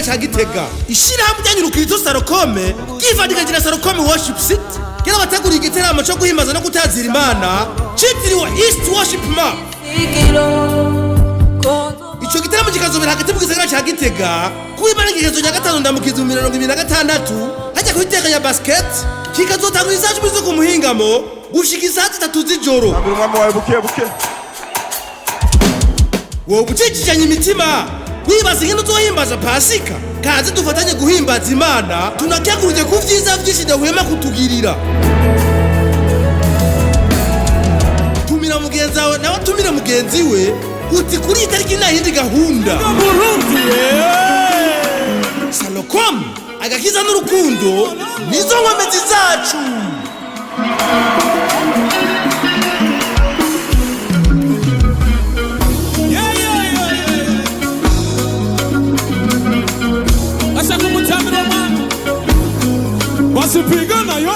ca Gitega. Ishirahamwe ryanyu Rukristo Sarokome ryivadikanije na Sarokome Worship City ryarabateguriye igiteramo co guhimbaza no gutazira Imana citiriwe East Worship Map. Ico giteramo kikazobera hagati mu gisagara ca Gitega kuba igenekerezo rya 5 Ndamukiza mu 2026, hajya kubitekanya basket, kikazotangura isaha 10 zo ku muhingamo gushika isaha 3 z'ijoro. Ambira umwami wawe buke buke. Wowe ucikijanye imitima wibaza ingene uzohimbaza Pasika, kaze dufatanye guhimbaza Imana tunakeguruje ku vyiza vyinshi idahwema kutugirira. Tumira mugenzi wawe nawe atumire mugenzi we, uti kuri iyi tariki nta yindi gahunda. Salocom, agakiza n'urukundo nizo nkomezi zacu. Ashaka umutambiro mwana Basipigana yo.